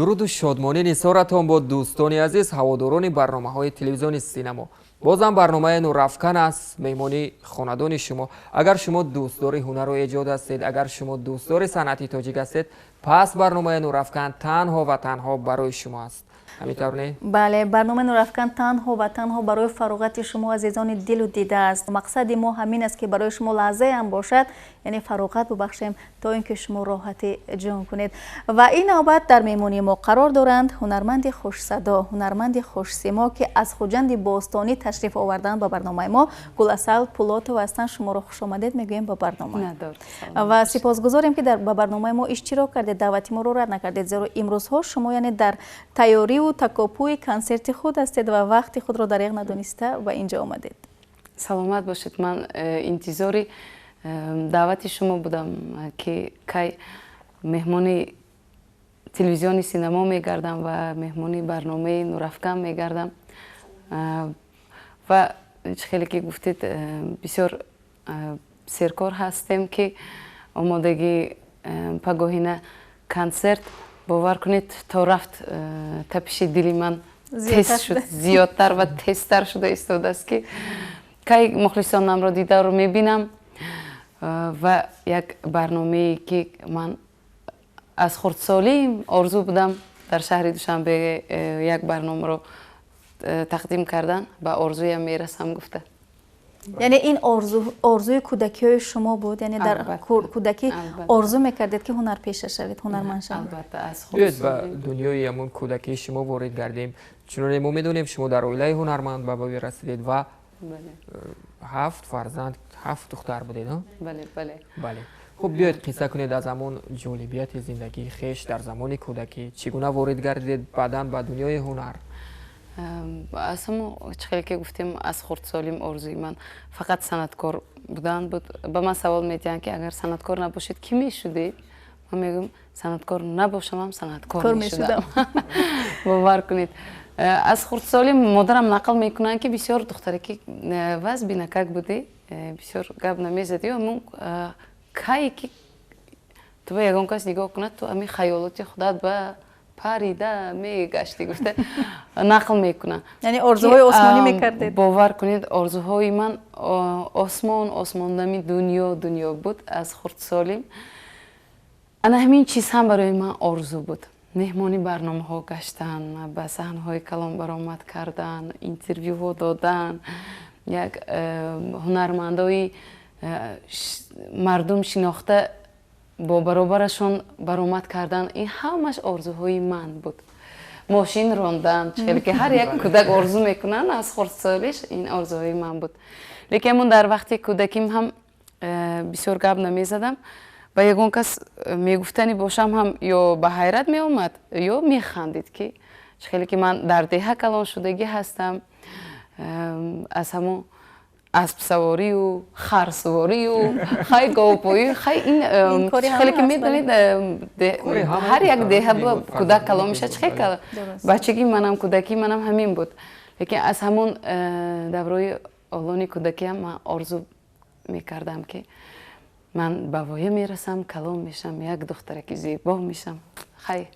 Дуруду шодмонӣ нисоратон бо дӯстони азиз, ҳаводорони барномаҳои телевизиони Синамо. Бозам барномаи Нурафкан аст, меҳмони хонадони шумо. Агар шумо дӯстдори ҳунару эҷод ҳастед, агар шумо дӯстдори санъати тоҷик ҳастед, пас барномаи Нурафкан танҳо ва танҳо барои шумо аст. Ҳамин тавр не? Бале, барномаи Нурафкан танҳо ва танҳо барои фароғати шумо азизони дилу дида аст. Мақсади мо ҳамин аст, ки барои шумо лаҳзаам бошад, яъне фароғат бубахшем, то ин ки шумо роҳати ҷон кунед. Ва ин навбат дар меҳмонии мо қарор доранд ҳунарманди хушсадо, ҳунарманди хушсимо, ки аз Хуҷанди бостонӣ ташриф оварданд ба барномаи мо. Гуласал Пулотова ҳастанд. Шуморо хушомадед мегӯем ба барнома ва сипосгузорем, ки ба барномаи мо иштирок кардед, даъвати моро рад накардед, зеро имрӯзҳо шумо яъне дар тайёриву такопӯи консерти худ ҳастед ва вақти худро дареғ надониста ба инҷо омадед. Саломат бошед. Ман интизори даъвати шумо будам, ки кай меҳмони телевизиони Синамо мегардам ва меҳмони барномаи Нурафкан мегардам. Ва чӣ хеле ки гуфтед, бисёр серкор ҳастем, ки омодагӣ пагоҳина консерт. Бовар кунед, то рафт тапиши дили ман тез шуд, зиёдтар ва тезтар шуда истодааст, ки кай мухлисонамро дидаро мебинам. Ва як барномае, ки ман аз хурдсолӣ орзу будам дар шаҳри Душанбе як барномаро тақдим кардан, ба орзуям мерасам гуфта. Яъне ин орзуи кӯдакиҳои шумо буд? Яъне дар кӯдакӣ орзу мекардед, ки ҳунарпеша шавед, ҳунарманд шавед? Биёед, ба дунёи ҳамон кӯдакии шумо ворид гардем. Чуноне мо медонем, шумо дар оилаи ҳунарманд ба воя расидед ва ҳафт фарзанд, ҳафт духтар будед. Бале. Хуб, биёед, қисса кунед аз ҳамон ҷолибияти зиндагии хеш дар замони кӯдакӣ. Чӣ гуна ворид гардидед баъдан ба дунёи ҳунар? Аз ҳамо чӣ хеле ки гуфтем, аз хурдсолим орзуи ман фақат санъаткор будан буд. Ба ман савол медиҳанд, ки агар санъаткор набошед, кӣ мешудед? Ман мегӯям, санъаткор набошамам, санъаткор мешудам. Бовар кунед, аз хурдсолим модарам нақл мекунанд, ки бисёр духтаре ки вазбинакак будӣ, бисёр гап намезадӣ. Ҳамун кае ки ту ба ягон кас нигоҳ кунад, ту ҳамин хаёлоти худат ба парида мегаштӣ, гуфта нақл мекунанд. Яъне орзуҳои осмонӣ мекардед? Бовар кунед, орзуҳои ман осмон осмонами, дунё дунё буд аз хурдсолим. Ана ҳамин чиз ҳам барои ман орзу буд: меҳмони барномаҳо гаштан, ба саҳнаҳои калон баромад кардан, интервюҳо додан, як ҳунармандои мардум шинохта бо баробарашон баромад кардан. Ин ҳамаш орзуҳои ман буд. Мошин рондан, хеле ки ҳар як кӯдак орзу мекунанд аз хурдсолиш, ин орзуҳои ман буд. Лекин ҳамун дар вақти кӯдаким ҳам бисёр гап намезадам. Ба ягон кас мегуфтани бошам ҳам, ё ба ҳайрат меомад, ё механдид, ки хеле ки ман дар деҳа калон шудагӣ ҳастам, аз ҳамон аспсаворию харсаворию хай говпоӣ, хай ин хеле ки медонед, ҳар як деҳа кӯдак калон мешавад, чӣ хел бачагии манам, кӯдакии манам ҳамин буд. Лекин аз ҳамон даврои олони кӯдакиам ман орзу мекардам, ки ман ба воя мерасам, калон мешам, як духтараки зебо мешам, хай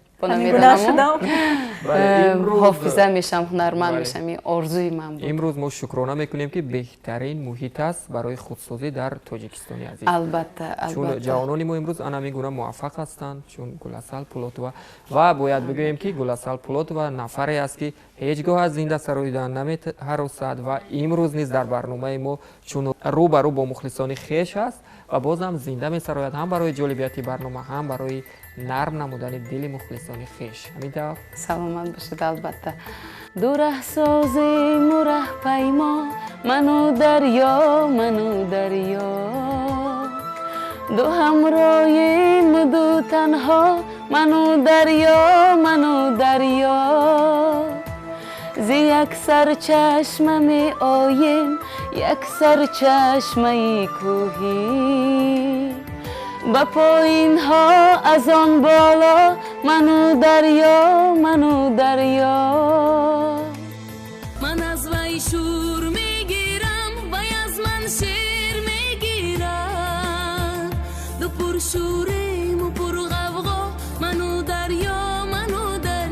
ҳофиза мешам, ҳунарманд мешам. Ин орзуи ман буд. Имрӯз мо шукрона мекунем, ки беҳтарин муҳит аст барои худсозӣ дар Тоҷикистони азиз. Албатта. Чун ҷавонони мо имрӯз ана ҳамин гуна муваффақ ҳастанд, чун Гуласал Пулотова. Ва бояд бигӯем, ки Гуласал Пулотова нафаре аст, ки ҳеҷ гоҳ аз зинда сароидан намеҳаросад ва имрӯз низ дар барномаи мо чун рӯ ба рӯ бо мухлисони хеш аст ва бозам зинда месарояд, ҳам барои ҷолибияти барнома, ҳам барои нарм намудани дили мухлисони хеш. Ҳамин тавр? Саломат бошед, албатта. Ду раҳсозему раҳпаймо, ману дарё, ману дарё, ду ҳамроҳему ду танҳо, ману дарё, ману дарё, зи як сарчашма меоем, як сарчашмаи кӯҳӣ, ба поинҳо аз он боло, ману дарё, ману дарё. Ман аз вай шӯр мегирам, вай аз ман шер мегирад, ду пуршӯрему пурғавғо, ману дарё, ману дарё.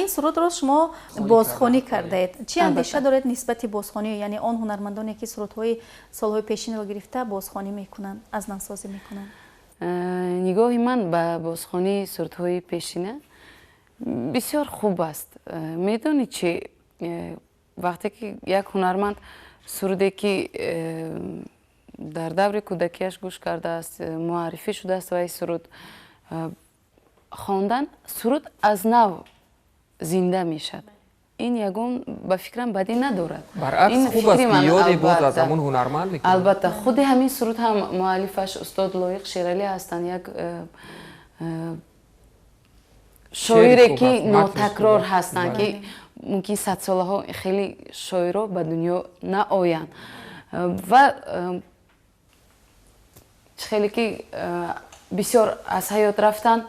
Ин сурудро шумо бозхонӣ кардаед. Чӣ андеша доред нисбати бозхонӣ, яъне он ҳунармандоне, ки сурудҳои солҳои пешинро гирифта бозхонӣ мекунанд, аз навсозӣ мекунанд? Нигоҳи ман ба бозхонии сурудҳои пешина бисёр хуб аст. Медонӣ чи, вақте ки як ҳунарманд суруде, ки дар даври кӯдакиаш гӯш кардааст, муаррифӣ шудааст, ва ин суруд хондан, суруд аз нав зинда мешавад. Ин ягон, ба фикрам, бадӣ надорад. Баръакс, хуб аст, ки ёде боз аз ҳамон ҳунарманд мекунад. Албатта, худи ҳамин суруд ҳам муаллифаш устод Лоиқ Шералӣ ҳастанд, як шоире, ки нотакрор ҳастанд, ки мумкин садсолаҳо хеле шоиро ба дунё наоянд. Ва хеле ки бисёр аз ҳаёт рафтанд,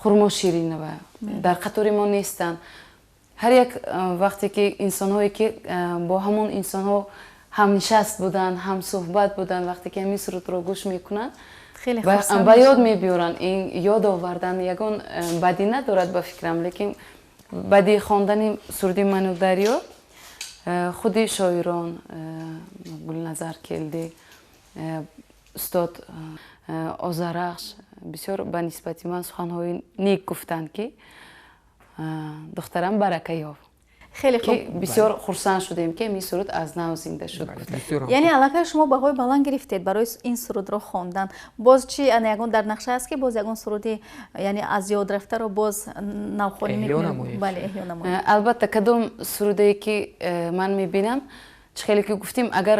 Хурмо Ширинова дар қатори мо нестанд. Ҳар як вақте ки инсонҳое, ки бо ҳамон инсонҳо ҳамнишаст буданд, ҳамсӯҳбат буданд, вақте ки ҳамин сурудро гӯш мекунанд, ба ёд мебиёранд. Ин ёд овардан ягон бадӣ надорад, ба фикрам. Лекин баъди хондани суруди «Ману дарё» худи шоирон Гулназар Келдӣ, устод Озарахш бисёр ба нисбати ман суханҳои нек гуфтанд, ки духтарам барака ёфт. Хеле хуб. Бисёр хурсанд шудем, ки ин суруд аз нав зинда шуд. Яъне аллакай шумо баҳои баланд гирифтед барои ин сурудро хондан. Боз чи, ягон дар нақша аст, ки боз ягон суруди, яъне аз ёд рафтаро боз навхонӣ мекунед? Бале, эҳё намоед. Албатта, кадом сурудае, ки ман мебинам, чӣ хеле ки гуфтем, агар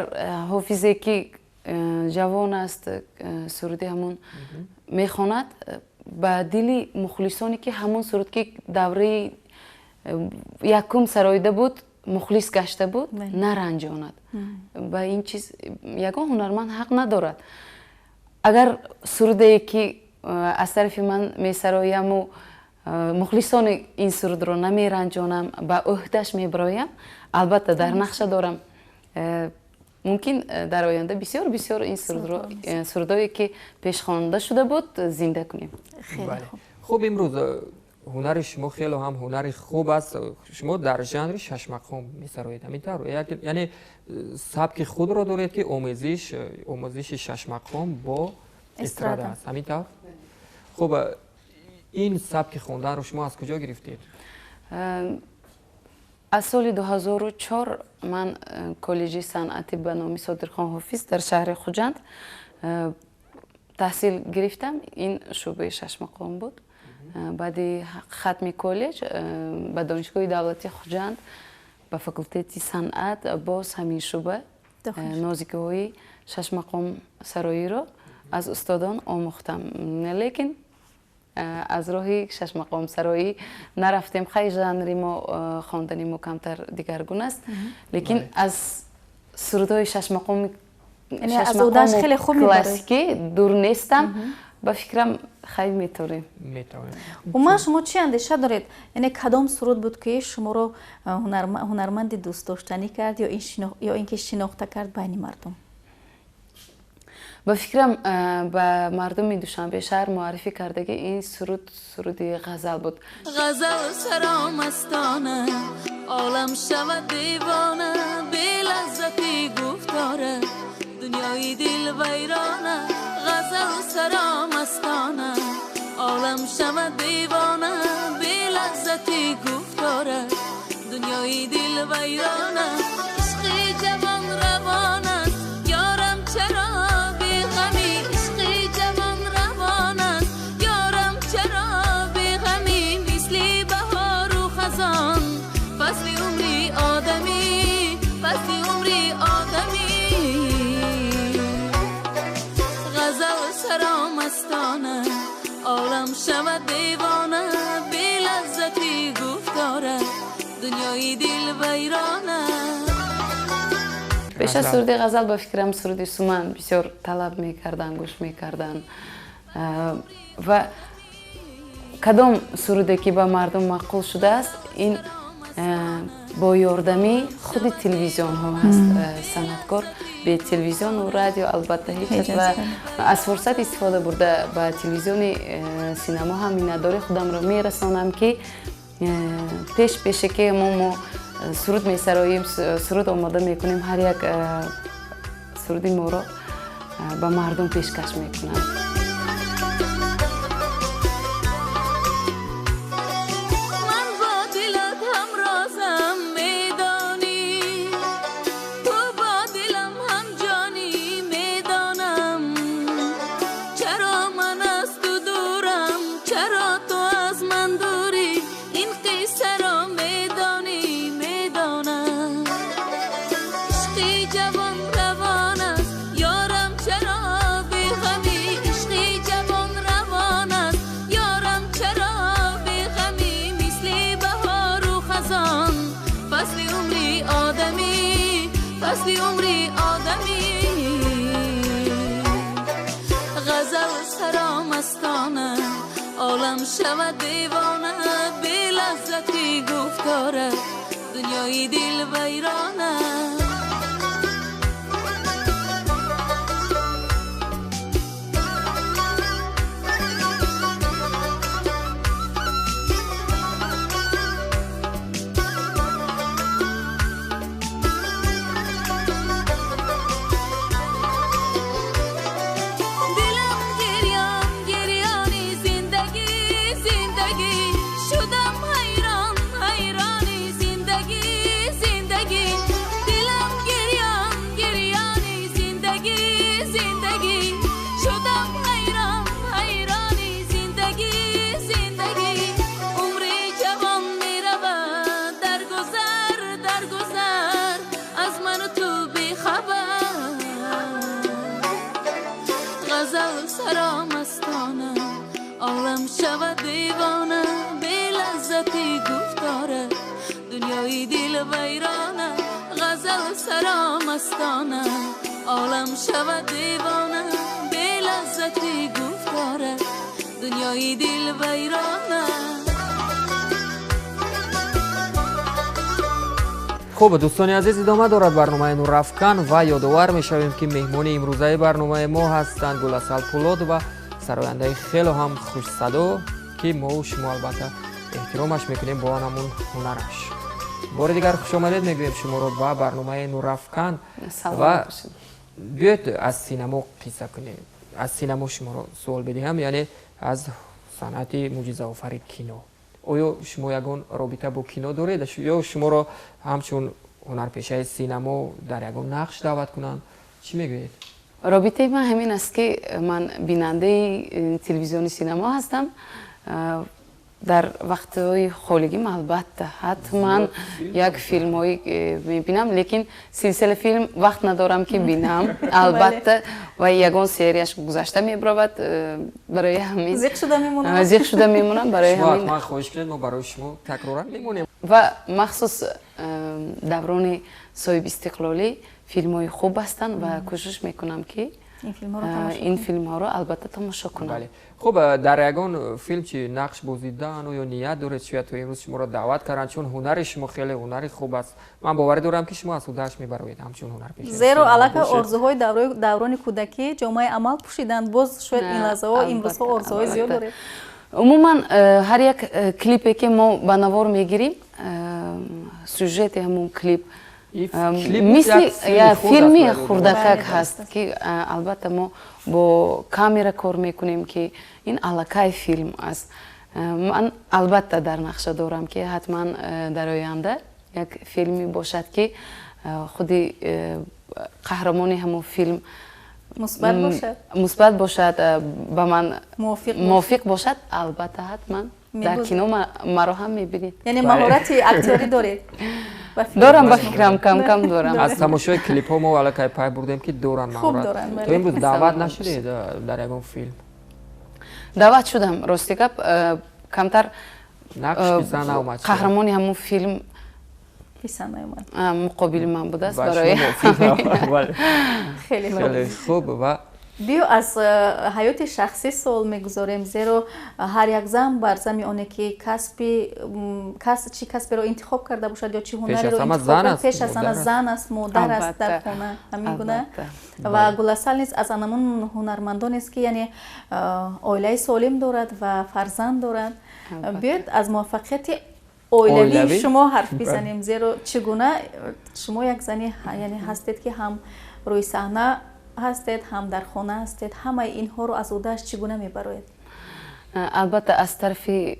ҳофизе, ки ҷавон аст, суруди ҳамун мехонад, ба дили мухлисоне, ки ҳамон суруд, ки давраи якум сароида буд, мухлис гашта буд, наранҷонад. Ба ин чиз ягон ҳунарманд ҳақ надорад. Агар сурудае, ки аз тарафи ман месарояму мухлисони ин сурудро намеранҷонам, ба ӯҳдаш мебароям. Албатта, дар нақша дорам, мумкин дар оянда бисёр бисёр ин сурудро, сурудое, ки пешхонда шуда буд, зинда кунем. Хуб, имрӯз ҳунари шумо хело ҳам ҳунари хуб аст. Шумо дар жанри шашмақом месароед, ҳамин тавр? Яъне сабки худро доред, ки омезиши шашмақом бо эстрада аст, ҳамин тавр? Хуб, ин сабки хонданро шумо аз куҷо гирифтед? Аз соли 2004 ман коллеҷи санъатӣ ба номи Содирхон Ҳофиз дар шаҳри Хуҷанд таҳсил гирифтам. Ин шӯъбаи шашмақом буд. Баъди хатми коллеҷ ба Донишгоҳи давлатии Хуҷанд, ба факултети санъат, боз ҳамин шӯъба, нозикиҳои шашмақом сароиро аз устодон омӯхтам. Лекин аз роҳи шашмақомсароӣ нарафтем. Хай, жанри мо, хондани мо камтар дигаргун аст, лекин аз сурудҳои шашмақоми классикӣ дур нестам. Ба фикрам, хай, метавонем. Умуман, шумо чӣ андеша доред, яъне кадом суруд буд, ки шуморо ҳунарманди дӯстдоштанӣ кард ё ин ки шинохта кард байни мардум? Ба фикрам, ба мардуми Душанбе шаҳр муаррифӣ кардагӣ ин суруд, суруди «Ғазал» буд. Ғазал саромастона, олам шавад девона, белаззати гуфтора дунёи дил вайрона. Ғазал саромастона, олам шавад девона, белаззати гуфтора дунёи дил вайрона. Ишқи ҷавон равон аст, ёрам, чаро беғамӣ? Ишқи ҷавон равон аст, ёрам, чаро беғамӣ? Мисли баҳору хазон фасли умри одамӣ, фасли умри одамӣ. Ғазал саромастона, олам шавад девона, белаззати гуфтора дунёи дил вайрона. Пеш аз суруди «Ғазал», ба фикрам, суруди «Суман» бисёр талаб мекарданд, гӯш мекарданд. Ва кадом суруде, ки ба мардум маъқул шудааст, ин бо ёрдамии худи телевизионҳо ҳаст. Санъаткор бе телевизиону радио, албатта, ҳеҷ аст. Ва аз фурсат истифода бурда, ба телевизиони Синамо ҳам миннатдории худамро мерасонам, ки Пеш ки мо суруд месароем, суруд омода мекунем, ҳар як суруди моро ба мардум пешкаш мекунанд. Олам шавад девона, белаззати гуфтора, дунёи дил вайрона. Олам шавад девона, белаззати гуфтора, дунёи дил вайрона. Хуб, дӯстони азиз, идома дорад барномаи Нурафкан ва ёдовар мешавем, ки меҳмони имрӯзаи барномаи мо ҳастанд Гуласал Пулодова, сарояндаи хело ҳам хушсадо, ки мо шумо албатта эҳтиромаш мекунем бо ҳамун ҳунараш. Бори дигар хушомадед мегӯем шуморо ба барномаи Нурафкан ва биёед аз синамо қисса кунем. Аз синамо шуморо суол бидиҳам, яъне аз санъати мӯъҷизаофари кино. Оё шумо ягон робита бо кино доред ё шуморо ҳамчун ҳунарпешаи синамо дар ягон нақш даъват кунанд? Чӣ мегӯед? Робитаи ман ҳамин аст, ки ман бинандаи телевизиони синамо ҳастам. Дар вақтҳои холигим албатта ҳатман як филмҳое мебинам, лекин силсила филм вақт надорам ки бинам. Албатта ва ягон серияш гузашта мебаравад, барои ҳамин зиқ шуда мемонам. Зиқ шуда мемонам, барои ҳамин ман хоҳиш кунед, мо барои шумо такроран мемонем. Ва махсус даврони соҳибистиқлолӣ филмҳои хуб ҳастанд ва кӯшиш мекунам ки ин филмҳоро албатта тамошо кунам. Хуб, дар ягон филм чи нақш бозидан ё ният доред, шояд то имрӯз шуморо даъват карданд, чун ҳунари шумо хеле ҳунари хуб аст. Ман боварӣ дорам, ки шумо аз ҳудааш мебароед ҳамчун ҳунарпеша. Зеро аллакай орзуҳои даврони кӯдакӣ ҷомаи амал пӯшиданд, боз шояд ин лаҳзаҳо имрӯзҳо орзуҳои зиёд доред. Умуман ҳар як клипе ки мо ба навор мегирим, сюжети ҳамун клип мисли филми хурдакак ҳаст, ки албатта мо бо камера кор мекунем, ки ин аллакай филм аст. Ман албатта дар нақша дорам, ки ҳатман дар оянда як филме бошад, ки худи қаҳрамони ҳамон филм мусбат бошад, ба ман мувофиқ бошад, албатта ҳатман дар кино маро ҳам мебинед. Яъне маҳорати актёрӣ доред? Дорам, ба фикрам кам-кам дорам. Аз тамошои клипҳо мо аллакай пай бурдем, ки доранд маҳорат. То имрӯз даъват нашудед дар ягон филм? Даъват шудам, рости гап, камтар нақш писанд наомад. Қаҳрамони ҳамун филм писанд наомад, муқобили ман будааст барои хеле хуб. Ва биё аз ҳаёти шахсӣ суол мегузорем, зеро ҳар як зан бар зами оне ки чӣ касберо интихоб карда бошад ё чӣ ҳунареро интихоб карда, пеш аз ҳама зан аст, модар аст дар хона, ҳамин гуна. Ва Гуласал низ аз анамун ҳунармандонест, ки яъне оилаи солим дорад ва фарзанд дорад. Биёед аз муваффақияти Оилавии шумо ҳарф бизанем, зеро чӣ гуна шумо як зани яъне ҳастед, ки ҳам рӯи саҳна ҳастед, ҳам дар хона ҳастед, ҳамаи инҳоро аз уҳдааш чӣ гуна мебароед? Албатта, аз тарафи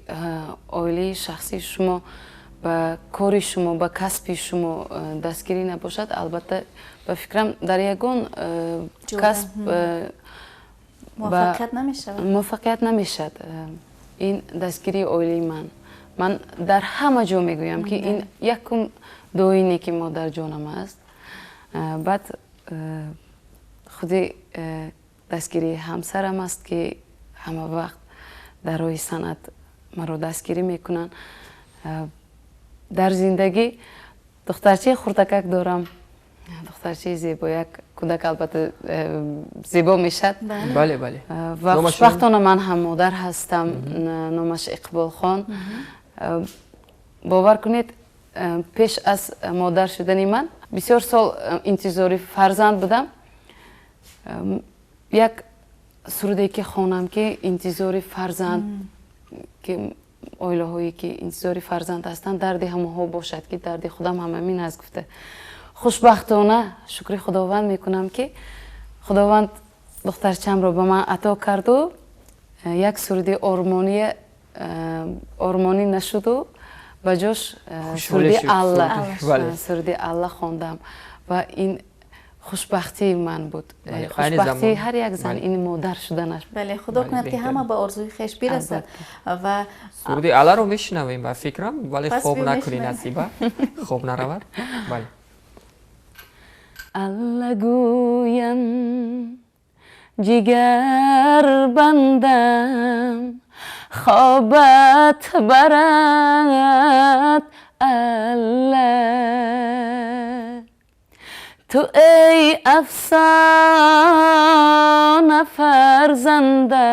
оилаи шахсии шумо ба кори шумо, ба касби шумо дастгирӣ набошад, албатта, ба фикрам, дар ягон касб муваффақият намешавад. Муваффақият намешавад. Ин дастгирии оилаи ман, ман дар ҳама ҷо мегӯям, ки ин якум дуои неки модарҷонам аст, баъд худи дастгирии ҳамсарам аст, ки ҳама вақт дар роҳи санъат маро дастгирӣ мекунанд. Дар зиндагӣ духтарчаи хурдакак дорам, духтарчаи зебо. Як кӯдак, албатта, зебо мешавад. Бале, бале. Ва хушбахтона ман ҳам модар ҳастам, номаш Иқболхон. Бовар кунед, пеш аз модар шудани ман бисёр сол интизори фарзанд будам. Як суруде ки хонам, ки интизори фарзанд, ки оилаҳое ки интизори фарзанд ҳастанд, дарди ҳамонҳо бошад, ки дарди худам ҳам ҳамин аст, гуфта. Хушбахтона, шукри Худованд мекунам, ки Худованд духтарчамро ба ман ато карду як суруди ормонӣ ормонӣ нашуду ба ҷош суруди Алла, суруди Алла хондам ва ин хушбахтии ман буд. Хушбахтии ҳар як зан ин модар шуданаш. Бале, Худо кунад, ки ҳама ба орзуи хеш бирасад ва Суруди Алларо мешунавем, ба фикрам, вале хоб накунӣ, Насиба, хоб наравад, бале. Алла гӯям, ҷигар бандам, хобат барад Алла. Ту эй афсона фарзандам,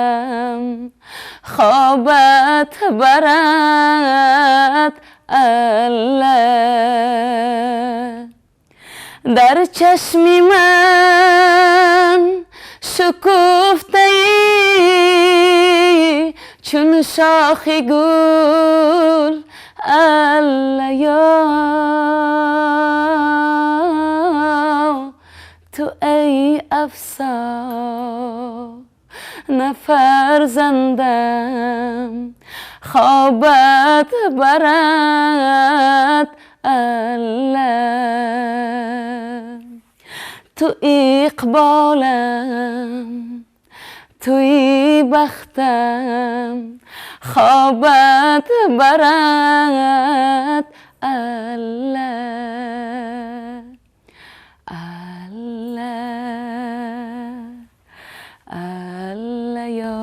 хобат барад Алла. Дар чашми ман шукуфтаӣ чун шохи гул, Аллаё. Ту эй афсона фарзандам, хобат барад Алла. Ту иқболам, туи бахтам, хобат барад Алла, Алла, Аллаё.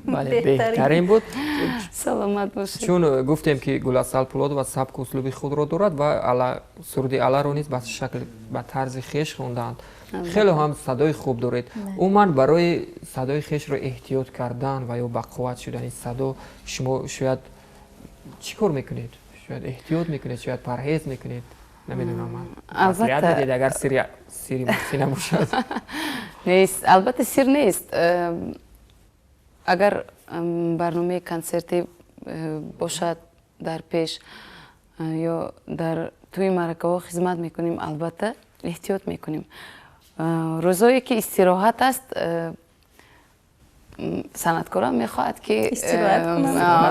Бале, беҳтарин буд. Саломат бошед. Чун гуфтем, ки Гуласал Пулодова сабку услуби худро дорад ва суруди Алларо низ ба шакл, ба тарзи хеш хондаанд. Хеле ҳам садои хуб доред. Умуман, барои садои хешро эҳтиёт кардан ва ё бақувват шудани садо шумо шояд чӣ кор мекунед? Шояд эҳтиёт мекунед, шояд парҳез мекунед, намедонам, ман маслиҳат медиҳед, агар сири махфӣ набошад. Нест, албатта, сир нест. Агар барномаи консертӣ бошад дар пеш ё дар тӯи маъракаҳо хизмат мекунем, албатта, эҳтиёт мекунем. Рӯзое ки истироҳат аст, санъаткорам мехоҳад, ки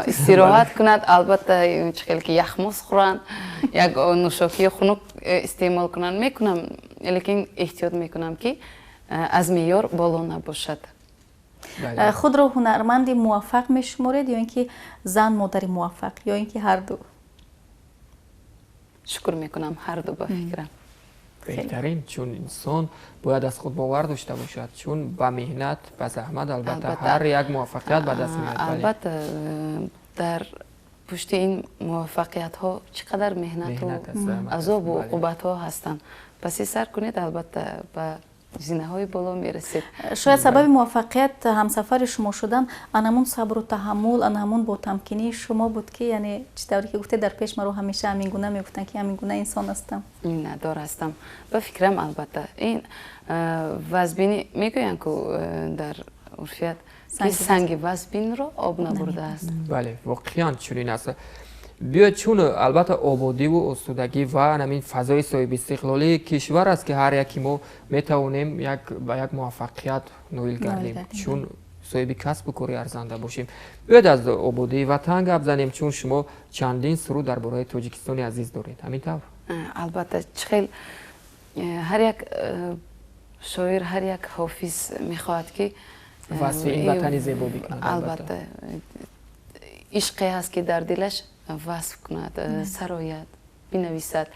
истироҳат кунад, албатта, чӣ хел ки яхмоз хӯранд, як нӯшокии хунук истеъмол кунанд, мекунам, лекин эҳтиёт мекунам, ки аз меъёр боло набошад. Худро ҳунарманди муваффақ мешуморед ё ин ки зан модари муваффақ, ё ин ки ҳарду? Шукр мекунам, ҳарду, ба фикрам. Беҳтарин, чун инсон бояд аз худ бовар дошта бошад, чун ба меҳнат, ба заҳмат, албатта, ҳар як муваффақият ба даст меояд. Албатта, дар пушти ин муваффақиятҳо чӣ қадар меҳнату азобу уқубатҳо ҳастанд. Паси сар кунед, албатта, ба зинаҳои боло мерасед. Шояд сабаби муваффақият ҳамсафари шумо шудан анамун сабру таҳаммул, анамун ботамкинии шумо буд, ки яъне чӣ тавре ки гуфте, дар пеш маро ҳамеша ҳамин гуна мегуфтанд, ки ҳамин гуна инсон ҳастам. Миннатдор ҳастам. Ба фикрам, албатта, ин вазбинӣ мегӯянд, ку дар урфият ки санги вазбинро об набурдааст. Бале, воқеан чунин аст. Биёед, чун албатта ободиву осудагӣ ва ҳамин фазои соҳибистиқлолии кишвар аст, ки ҳар яки мо метавонем ба як муваффақият ноил гардем, чун соҳиби касбу кори арзанда бошем. Биёед, аз ободии ватан гап занем, чун шумо чандин суруд дар бораи Тоҷикистони азиз доред, ҳамин тавр? Албатта, чӣ хел ҳар як шоир, ҳар як ҳофиз мехоҳад, ки васфи ин ватани зебо бикунад. Албатта, ишқе ҳаст, ки дар дилаш васф кунад, сарояд, бинависад.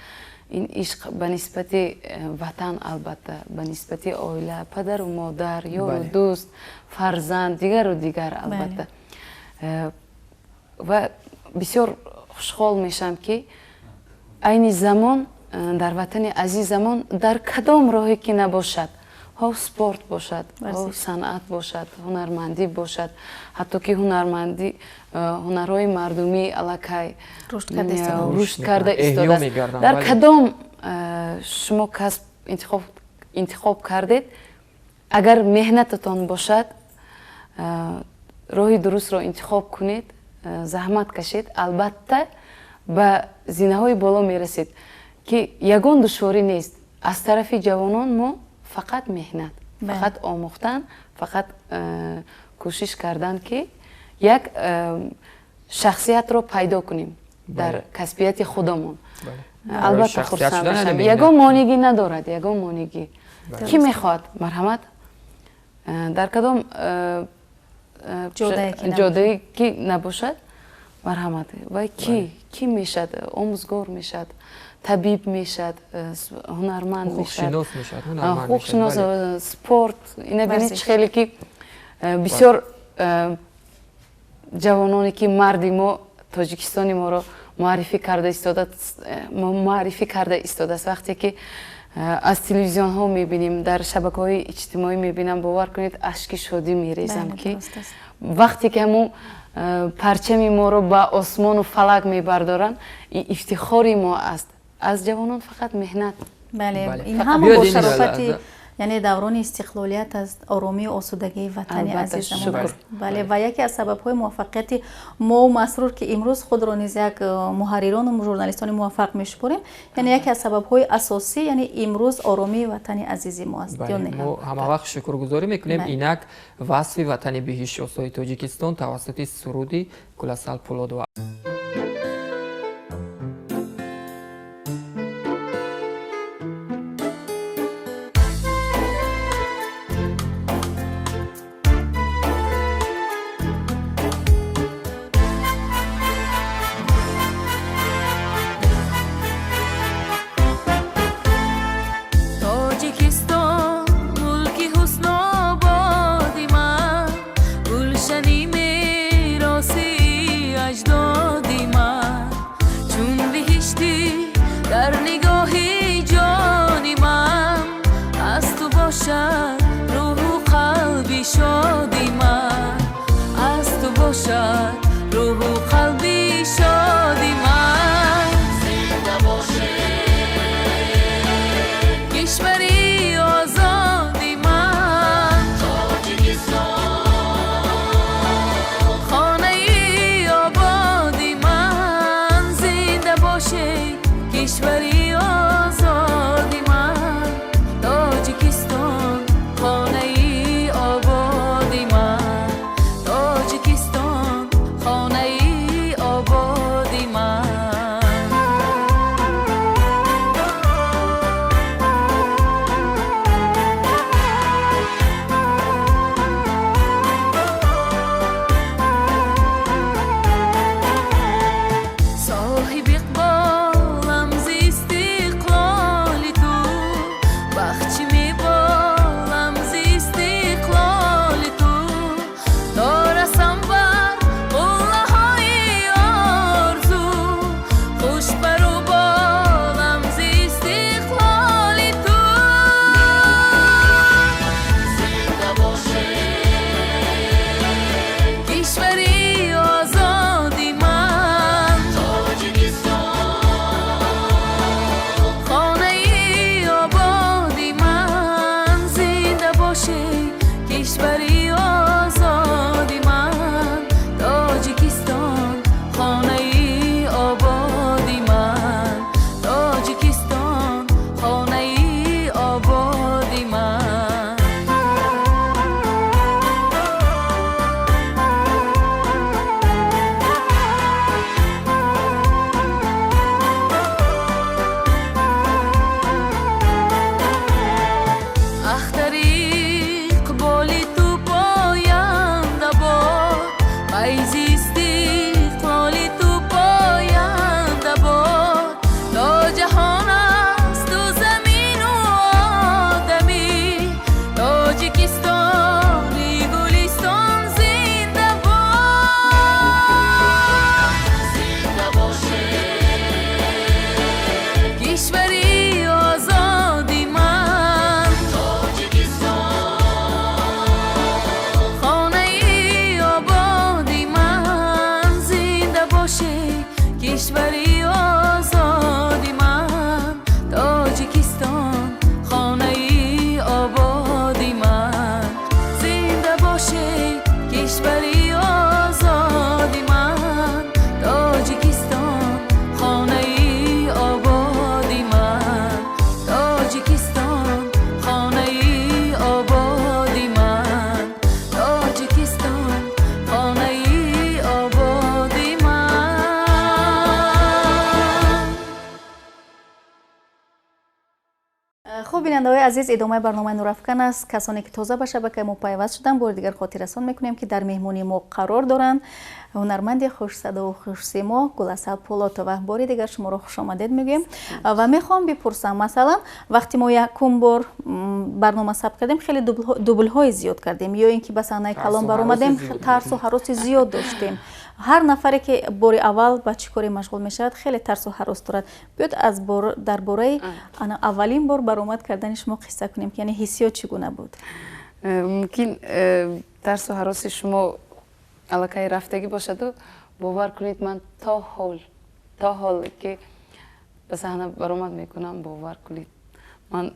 Ин ишқ ба нисбати ватан, албатта, ба нисбати оила, падару модар, ёру дӯст, фарзанд, дигару дигар, албатта. Ва бисёр хушҳол мешавам, ки айни замон дар ватани азизамон, дар кадом роҳе ки набошад, ҳо спорт бошад, ҳо санъат бошад, ҳунармандӣ бошад, ҳатто ки ҳунармандӣ, ҳунарҳои мардумӣ аллакай рушд карда истодааст. Дар кадом шумо касб интихоб кардед, агар меҳнататон бошад, роҳи дурустро интихоб кунед, заҳмат кашед, албатта, ба зинаҳои боло мерасед, ки ягон душворӣ нест. Аз тарафи ҷавонон мо фақат меҳнат, фақат омӯхтан, фақат кӯшиш кардан, ки як шахсиятро пайдо кунем дар касбияти худамон. Албатта, хурсанд мешавам. Ягон монеъгӣ надорад, ягон монеъгӣ. Кӣ мехоҳад, марҳамат, дар кадом ҷодае ки набошад, марҳамат. Вай кӣ мешад, омӯзгор мешад, табиб мешад, ҳунарманд мешад, ҳуқуқшинос, спорт. Ина бинед, чӣ хеле ки бисёр ҷавононе, ки марди мо, Тоҷикистони моро муаррифӣ карда истодааст. Вақте ки аз телевизионҳо мебинем, дар шабакаҳои иҷтимоӣ мебинам, бовар кунед, ашки шодӣ мерезам, ки вақте ки ҳамун парчами моро ба осмону фалак мебардоранд, ин ифтихори мо аст. Аз ҷавонон фақат меҳнат. Бале, ин ҳама бо шарофати, яъне, даврони истиқлолият аст, оромию осудагии ватани азизамон аст. Бале, ва яке аз сабабҳои муваффақияти мо, Масрур, ки имрӯз худро низ як муҳаррирону журналистони муваффақ мешуморем, яъне яке аз сабабҳои асосӣ, яъне, имрӯз оромии ватани азизи мо аст. Мо ҳамавақт шукргузорӣ мекунем. Инак васфи ватани биҳиштосои Тоҷикистон тавассути суруди Гуласал Пулодова. Тоҷикистон, мулки ҳуснободи ман, гулшани мероси аҷдод. Хуб, бинандаҳои азиз, идомаи барномаи Нурафкан аст. Касоне ки тоза ба шабакаи мо пайваст шуданд, бори дигар хотиррасон мекунем, ки дар меҳмонии мо қарор доранд ҳунарманди хушсадову хушсимо Гуласал Пулотова. Бори дигар шуморо хушомадед мегӯем ва мехоҳам бипурсам, масалан, вақте мо якум бор барнома сабт кардем, хеле дублҳои зиёд кардем ё ин ки ба саҳнаи калон баромадем, тарсу ҳароси зиёд доштем. Ҳар нафаре ки бори аввал ба чӣ коре машғул мешавад, хеле тарсу ҳарос дорад. Биёд аз дар бораи аввалин бор баромад кардани шумо қисса кунем, ки яъне ҳиссиёт чӣ гуна буд? Мумкин тарсу ҳароси шумо аллакай рафтагӣ бошаду, бовар кунед, ман то ҳол ки ба саҳна баромад мекунам, бовар кунед, ман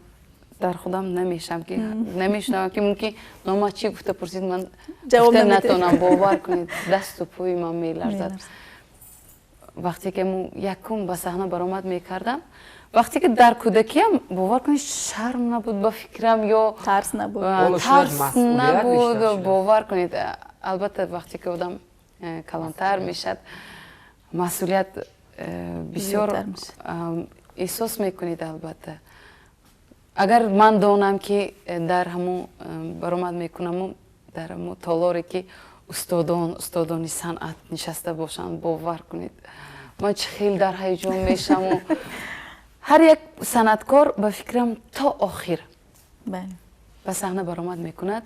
дар худам намешам, ки намешунавам, ки мумкин нома чӣ гуфта пурсид, ман гуфта натонам. Бовар кунед, дасту пӯи ман меларзад. Вақте ки якум ба саҳна баромад мекардам, вақте ки дар кӯдакиам, бовар кунед, шарм набуд ба фикрам ё тарс набуд, тарс набуд, бовар кунед. Албатта, вақте ки одам калонтар мешавад, масъулият бисёр эҳсос мекунед. Албатта, агар ман донам, ки дар ҳамун баромад мекунаму дар ҳамун толоре ки устодони санъат нишаста бошанд, бовар кунед, ман чӣ хел дар ҳаяҷон мешаваму. Ҳар як санъаткор, ба фикрам, то охир ба саҳна баромад мекунад,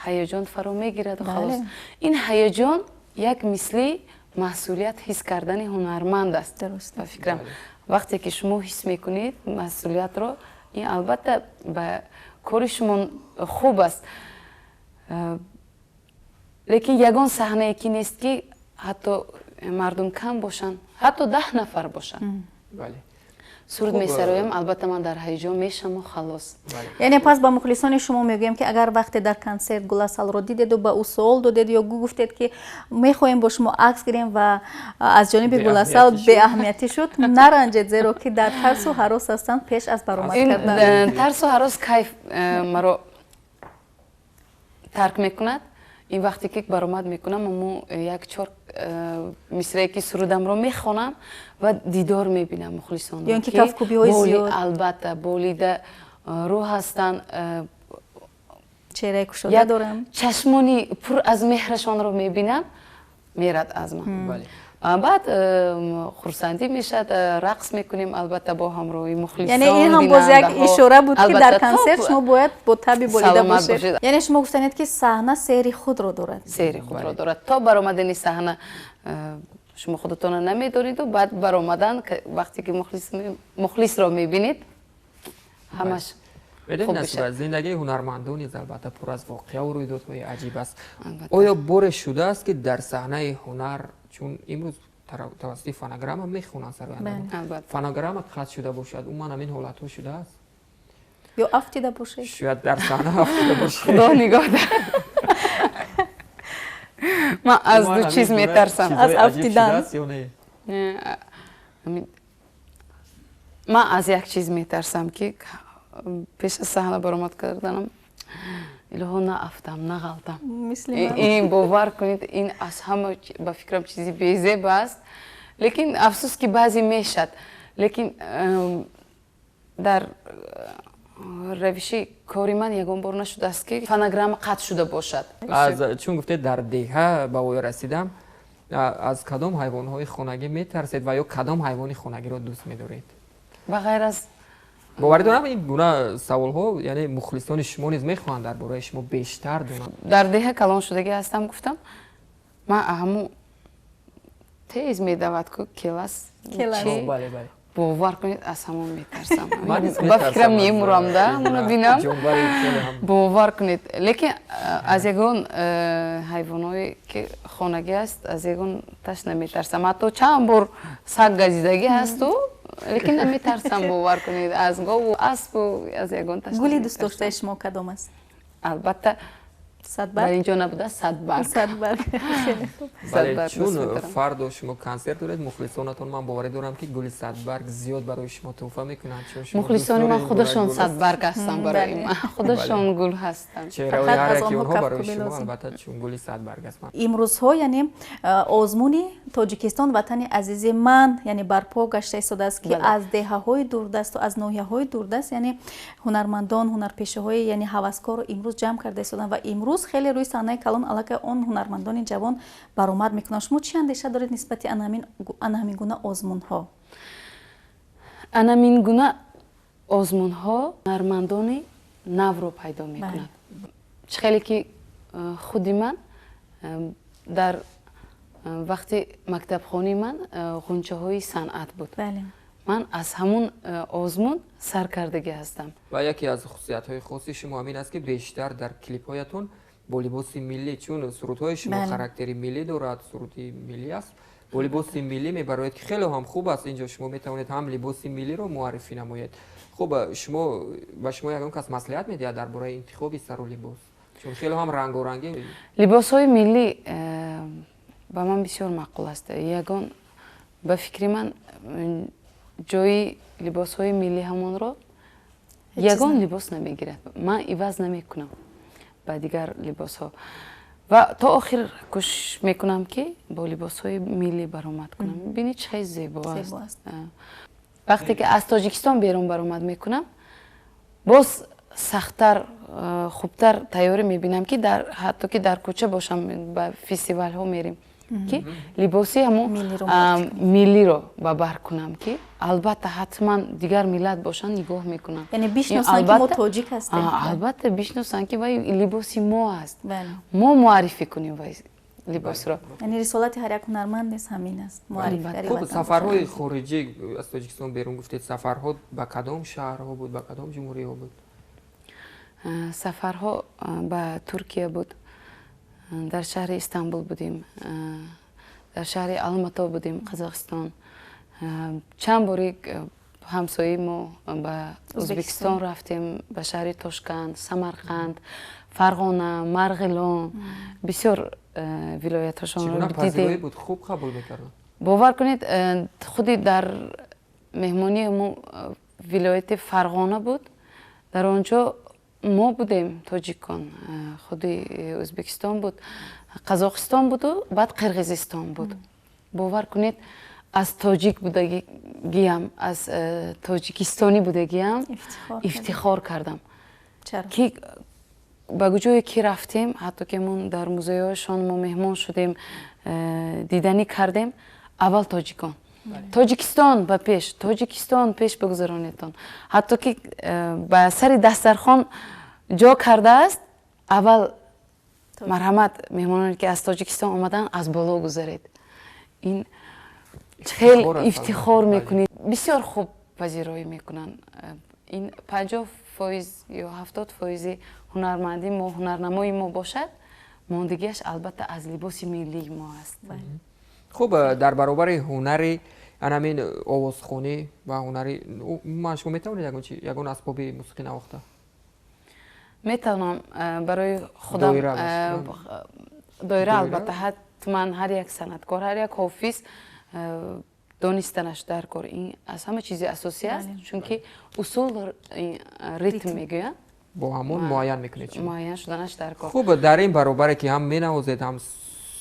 ҳаяҷон фаро мегираду халос. Ин ҳаяҷон як мисли масъулият ҳис кардани ҳунарманд аст, ба фикрам. Вақте ки шумо ҳис мекунед масъулиятро, ин албатта ба кори шумо хуб аст. Лекин ягон саҳнае ки нест, ки ҳатто мардум кам бошанд, ҳатто 10 нафар бошанд, суруд месароям, албатта ман дар ҳаяҷон мешаму халос. Яъне пас ба мухлисони шумо мегӯем, ки агар вақте дар консерт Гуласалро дидеду ба ӯ суол додед ё гуфтед, ки мехоҳем бо шумо акс гирем, ва аз ҷониби Гуласал беаҳамиятӣ шуд, наранҷед, зеро ки дар тарсу ҳарос ҳастанд пеш аз баромад кардан. Тарсу ҳарос кайф маро тарк мекунад. Ин вақте ки баромад мекунам, аммо як чор мисрае ки сурудамро мехонам ва дидор мебинам мухлисонро, ё ин ки кафкӯбиҳои зиёд, албатта, болида рӯ ҳастанд, чеҳраи кушода доранд, чашмони пур аз меҳрашонро мебинам, мерад аз ман. Баъд хурсандӣ мешавад, рақс мекунем, албатта, бо ҳамроҳи мухлисон. Яъне ин ҳам боз як ишора буд, ки дар консерт шумо бояд бо таби болида бошед. Яъне шумо гуфтанед, ки саҳна сеҳри худро дорад. Сеҳри худро дорад. То баромадани саҳна шумо худатонро намедониду, баъд баромадан, вақте ки мухлисро мебинед, ҳамаш. Зиндагии ҳунармандон низ албатта пур аз воқеаву рӯйдодҳои аҷиб аст. Оё боре шудааст, ки дар саҳнаи ҳунар, чун имрӯз тавассути фонограмма мехонанд сарояндагон, фонограмма қатъ шуда бошад? Умуман ҳамин ҳолатҳо шудааст? Ё афтида бошед? Шояд дар саҳна афтида бошед. Худо нигоҳ дор. Ман аз ду чиз метарсам. Аз афтидан. Ман аз як чиз метарсам, ки пеш аз саҳна баромад карданам, илоҳо, наафтам, нағалтам. Ин, бовар кунед, ин аз ҳама, ба фикрам, чизи безеб аст. Лекин афсӯс, ки баъзе мешад. Лекин дар равиши кори ман ягон бор нашудааст, ки фонограмма қатъ шуда бошад. Чун гуфтед, дар деҳа ба воя расидам, аз кадом ҳайвонҳои хонагӣ метарсед ва ё кадом ҳайвони хонагиро дӯст медоред? Ба ғайр аз Боварӣ дорам, ин гуна саволҳо, яъне мухлисони шумо низ мехоҳанд дар бораи шумо бештар донанд. Дар деҳа калон шудагӣ ҳастам, гуфтам, ман ҳамун тез медавад ку келас. Бовар кунед, аз ҳамон метарсам, ба фикрам, мемурам да ҳамоно бинам, бовар кунед. Лекин аз ягон ҳайвонҳое ки хонагӣ аст, аз ягон таш наметарсам. Ҳатто чанд бор саг газидагӣ ҳасту, лекин наметарсам, бовар кунед, аз гову аспу аз ягон таш. Гули дӯстдоштаи шумо кадом аст? Албатта, Дар ин ҷо набуда, садбарг. Садбарг. Бале, чун фардо шумо консерт доред, мухлисонатон, ман боварӣ дорам, ки гули садбарг зиёд барои шумо тӯҳфа мекунанд. Мухлисони ман худашон садбарг ҳастанд, барои ман худашон гул ҳастанд. Чеҳраҳои ҳар яки онҳо барои шумо, албатта, чун гули садбарг аст. Имрӯзҳо, яъне, озмуни Тоҷикистон ватани азизи ман, яъне, барпо гашта истодааст, ки аз деҳаҳои дурдасту аз ноҳияҳои дурдаст, яъне, ҳунармандон, ҳунарпешаҳои, яъне, ҳаваскорро имрӯз ҷамъ карда истоданд ва имрӯз хеле рӯи саҳнаи калон аллакай он ҳунармандони ҷавон баромад мекунанд. Шумо чӣ андеша доред нисбати ана ҳамин гуна озмунҳо? Анамин гуна озмунҳо ҳунармандони навро пайдо мекунад. Чӣ хеле ки худи ман дар вақти мактабхонии ман ғунчаҳои санъат буд, ман аз ҳамун озмун саркардагӣ ҳастам. Ва яке аз хусусиятҳои хоси шумо ҳамин аст, ки бештар дар клипҳоятон бо либоси миллӣ, чун сурудҳои шумо характери миллӣ дорад, суруди миллӣ аст, бо либоси миллӣ мебароед, ки хеле ҳам хуб аст. Инҷо шумо метавонед ҳам либоси миллиро муаррифӣ намоед. Хуб, шумо ба шумо ягон кас маслиҳат медиҳад дар бораи интихоби сару либос, чун хеле ҳам рангорангӣ? Либосҳои миллӣ ба ман бисёр маъқул аст. Ягон, ба фикри ман, ҷои либосҳои миллӣ ҳамонро ягон либос намегирад. Ман иваз намекунам ба дигар либосҳо ва то охир кӯшиш мекунам, ки бо либосҳои миллӣ баромад кунам. Бинӣ, чӣ хеле зебо аст. Вақте ки аз Тоҷикистон берун баромад мекунам, боз сахттар, хубтар тайёрӣ мебинам, ки ҳатто ки дар кӯча бошам, ба фестивалҳо мерем, ки либоси ҳамон миллиро ба бар кунам, ки албатта, ҳатман дигар миллат бошанд, нигоҳ мекунанд. Яъне бишносанд, ки мо тоҷик ҳастем. Албатта, бишносанд, ки вай либоси мо аст, мо муаррифӣ кунем вай либосро. Яъне рисолати ҳар як ҳунарманд низ ҳамин аст. Хуб, сафарҳои хориҷӣ, аз Тоҷикистон берун гуфтед, сафарҳо ба кадом шаҳрҳо буд, ба кадом ҷумҳуриҳо буд? Сафарҳо ба Туркия буд, дар шаҳри Истанбул будем, дар шаҳри Алмато будем, Қазоқистон, чанд бори ҳамсояи мо, ба Ӯзбекистон рафтем, ба шаҳри Тошканд, Самарқанд, Фарғона, Марғилон, бисёр вилоятҳошонро дидем. Буд, хуб қабул мекарданд? Бовар кунед, худи дар меҳмонии мо вилояти Фарғона буд, дар он ҷо мо будем тоҷикон, худи Ӯзбекистон буд, Қазоқистон буду баъд Қирғизистон буд. Бовар кунед, аз тоҷик будагиам, аз тоҷикистонӣ будагиам ифтихор кардам, ки ба ҷое ки рафтем, ҳатто ки мо дар музейҳояшон мо меҳмон шудем, диданӣ кардем, аввал тоҷикон, Тоҷикистон ба пеш, Тоҷикистон пеш бигузаронедтон. Ҳатто ки ба сари дастархон ҷо кардааст, аввал марҳамат, меҳмононе ки аз Тоҷикистон омаданд, аз боло гузаред. Ин хеле ифтихор мекунед, бисёр хуб пазироӣ мекунанд. Ин 50% ё 70 фоизи ҳунармандии мо, ҳунарнамои мо бошад, мондагиаш албатта аз либоси миллии мо аст. Хуб, дар баробари ҳунари анамин овозхонӣ ва ҳунари ман, шумо метавонед ягон чи, ягон асбоби мусиқӣ навохта? Метавонам, барои худам доира. Албатта, ҳатман ҳар як санъаткор, ҳар як ҳофиз донистанаш дар кор, ин аз ҳама чизи асосӣ аст, чунки усул, ритм мегӯянд. Бо ҳамон муайян мекунед? Муайян шуданаш дар кор. Хуб, дар ин баробаре ки ҳам менавозед, ҳам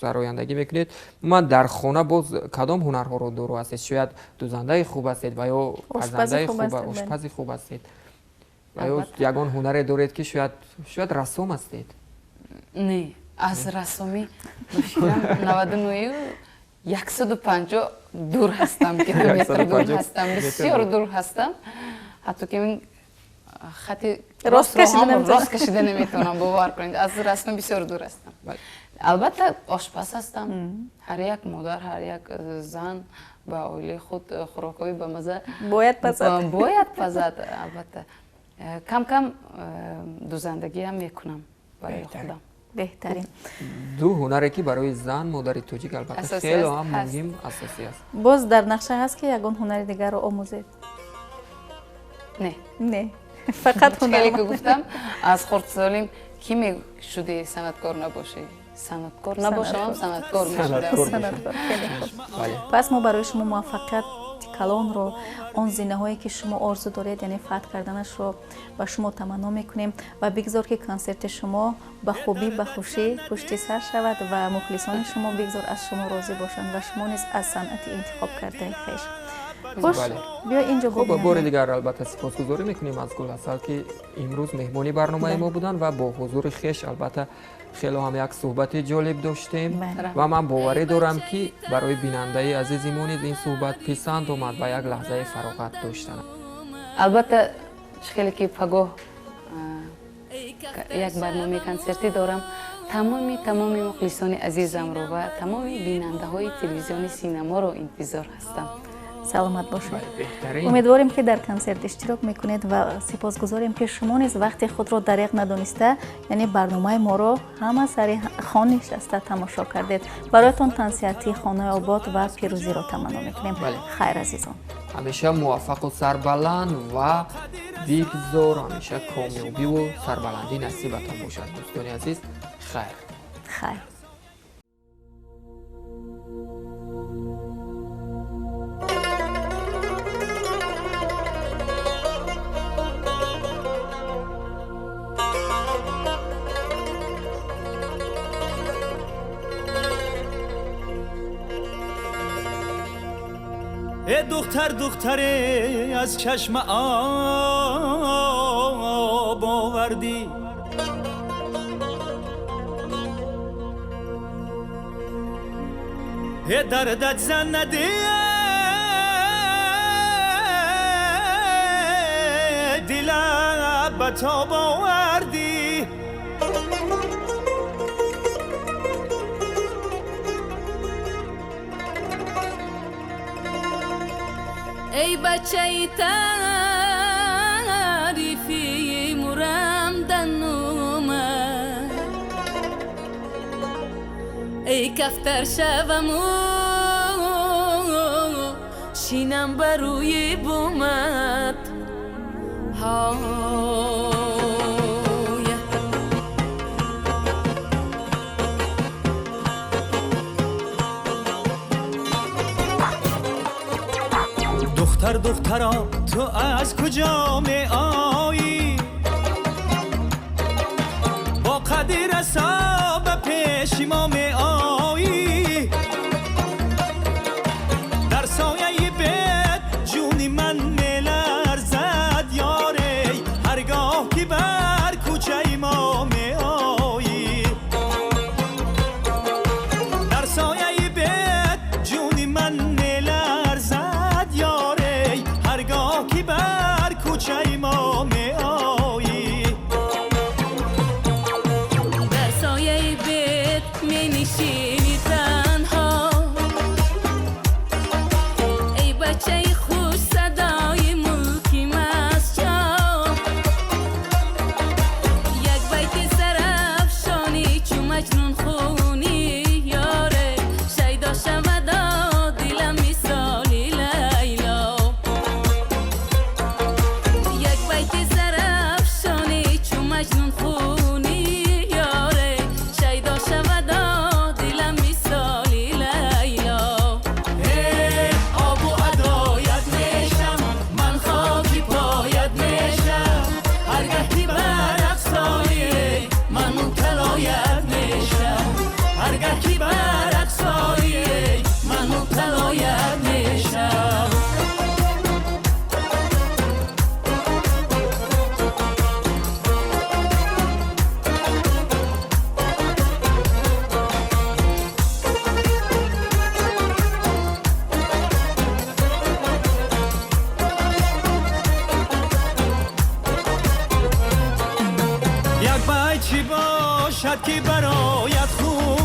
сарояндагӣ мекунед, ман дар хона боз кадом ҳунарҳоро доро ҳастед? Шояд дӯзандаи хуб ҳастед ва ё пазандаи хуб, ошпази хуб ҳастед ва ё ягон ҳунаре доред, ки шояд рассом ҳастед? Не, аз рассомӣ, ба фикрам, 99 150 дур ҳастам, километр дур ҳастам, бисёр дур ҳастам. Ҳатто ки хати рост кашида наметавонам, бовар кунед, аз расмӣ бисёр дур ҳастам. Албатта, ошпаз ҳастам. Ҳар як модар, ҳар як зан ба оилаи худ хӯрокҳои бамаза бояд пазад. Бояд пазад, албатта. Кам кам дӯзандагиам мекунам барои худам. Беҳтарин. Ду ҳунаре, ки барои зан, модари тоҷик, албатта, хело ҳам муҳим, асосӣ аст. Боз дар нақша ҳаст, ки ягон ҳунари дигарро омӯзед? Не. Не, фақат ҳунар. Ки гуфтам, аз хурдсолим Ки мешудӣ санъаткор набошӣ? Санъаткор набошам, санъаткор мешудам. Пас мо барои шумо муваффақияти калонро, он зинаҳое ки шумо орзу доред, яъне фатҳ карданашро ба шумо таманно мекунем ва бигзор ки консерти шумо ба хубӣ, ба хушӣ пушти сар шавад ва мухлисони шумо бигзор аз шумо розӣ бошанд ва шумо низ аз санъати интихоб кардаи хеш. Хуш, биё инҷо. Хуб, бори дигар албатта сипосгузорӣ мекунем аз Гуласал, ки имрӯз меҳмони барномаи мо буданд ва бо ҳузури хеш албатта хело ҳам як суҳбати ҷолиб доштем ва ман боварӣ дорам, ки барои бинандаи азизи мо низ ин суҳбат писанд омад ва як лаҳзаи фароғат доштанд. Албатта, чӣ хеле ки пагоҳ як барномаи консертӣ дорам, тамоми мухлисони азизамро ва тамоми бинандаҳои телевизиони синаморо интизор ҳастам. Саломат бошед. Умедворем, ки дар консерт иштирок мекунед ва сипосгузорем, ки шумо низ вақти худро дареғ надониста, яъне барномаи моро ҳама сари хон нишаста тамошо кардед. Бароятон тансиҳатӣ, хонаи обод ва пирӯзиро таманно мекунем. Хайр, азизон. Ҳамеша муваффақу сарбаланд ва бигзор ҳамеша комёбиву сарбаландӣ насибатон бошад, дӯстони азиз. Хайр. Хайр. دختر دختره از چشم آب آوردی، دردت زن ندی دلم به تاب آوردی. ای بچه تعریفی مرم دنومه، ای کفتر شوم و شینم بروی بومت های. دختر دخترا تو از کجا می آیی؟ با قدر رسا به پیش ما می آیی. در سایه بیت جونی من می لرزد یاره، هرگاه که بر کوچه ما می آیی. در سایه بیت جونی من می لرزد یاره، هرگاه که بر کوچه ما می آیی. در سایه بیت می نشینی تنها، ای بچه خوش صدای ملکی مسجا، یک بیت سرافشانی چو مجنون خونی یاره، شیدا شود دلم مثالی لیلا، یک بیت سرافشانی چو مجنون خونی یاره، شیدا شود دلم مثالی لیلا. آب و ادایت میشم من، خاکی پایت میشم، هرگه که بر اقصایی من مبتلایت میشم، هرگه که بر اقصایی من مبتلایت میشم. یک بیت چی باشد که برایت خون